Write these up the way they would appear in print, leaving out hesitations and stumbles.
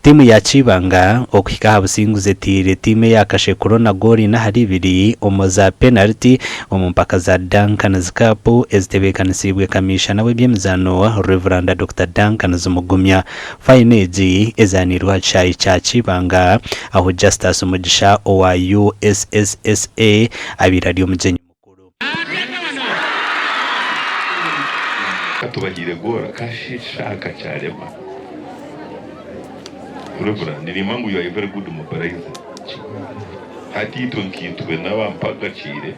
Tiimu ya Kibanga okuhika aha businguzi etaire tiimu eya Kashekuro na goolo ina ahari ibiri omu za penariti omu mpaka za Duncan's Cup ezitebeekanisiibwe Kamiishana w'eby'emizaano Rev. Dokita Duncan Zimugumya. Fayino egi ezaaniirwe aha kishaayi kya Kibanga ahu Justus Mugisha owa USSSA abaire ari omugyenyi mukuru. Ka tubahiire goora kashaaka kyarema. Reverend nirimba ngu you are a very good mobilizer. Hati itwe nkaitwe n'abampagakiire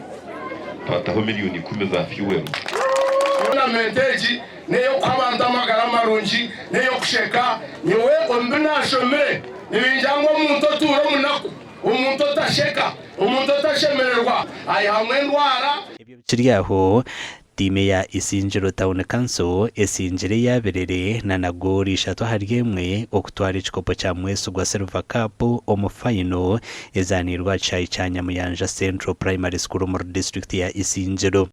twataho miriyoni ikumi za fuel. Tournament egi n'ey'okuha abantu amagara marungi, n'ey'okusheka. Nyowe omu bi naashomire nibingira ngu omuntu otuura omu naku, omuntu otasheka, omuntu otashemererwa aihamu endwara. Ebyo bikiri aho, tiimu eya Isingiro Town Council esingire eya Birere na na goolo ishatu ahari emwe okutwara ekikopo kya Mwesigwa Silver Cup omu fayino ezaaniirwe aha kishaayi kya Nyamuyanja Central Primary School omuri disiturikiti ya Isingiro.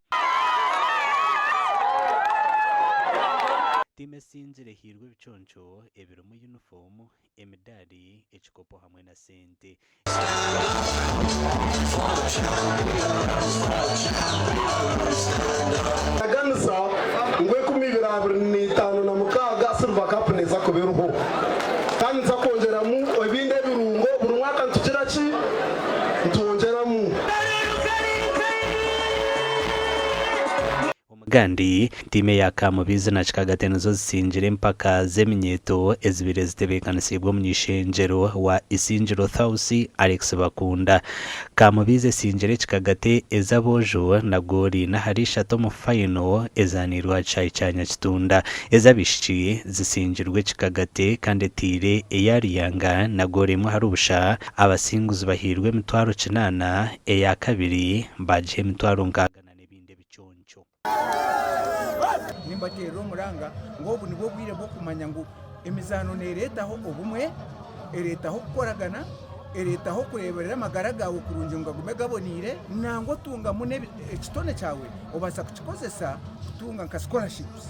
Tiimu esingire ehairwe ebiconco ebirimu yunifoomu, emidaari, ekikopo hamwe na sente. Naraganisa ngu enkumi ibiri abiri n'eitaano na mukaaga Silver Cup neeza kuba eriho kandi nituza kwongyeramu ebindi ebirungo buri mwaka nitugira ki? Nitwongyeramu. Omugandi, tiimu eya Kamubizi na Kikagate nizo zisingire empaka z'eminyeeto ezibaire zitebeekanisiibwe omuny'eishengyero wa Isingiro Thausi, Alex Bakunda. Kamubizi esingire Kikagate ez'aboojo na goolo ina ahari ishatu omu fayino ezaaniirwe aha kishaayi kya Nyakitunda. Ez'abaishiki zisingirwe Kikagate kandi etaire eya Ruyanga na goolo emwe ahari busha. Abasinguzi bahairwe emitwaro kinaana, eya kabiri baagiha emitwaro nkaaga na n'ebindi ebiconco. Nimbateerera omuranga ngu obu nibwo bwire bw'okumanya ngu emizaano neereetaho obumwe, ereetaho okukoragana, ereetaho okureeberera amagara gaawe kurungi ngu gagume gaboneire, nangwa otungamu n'ekitone kyawe obaasa kukikozesa kutunga nka scholarships.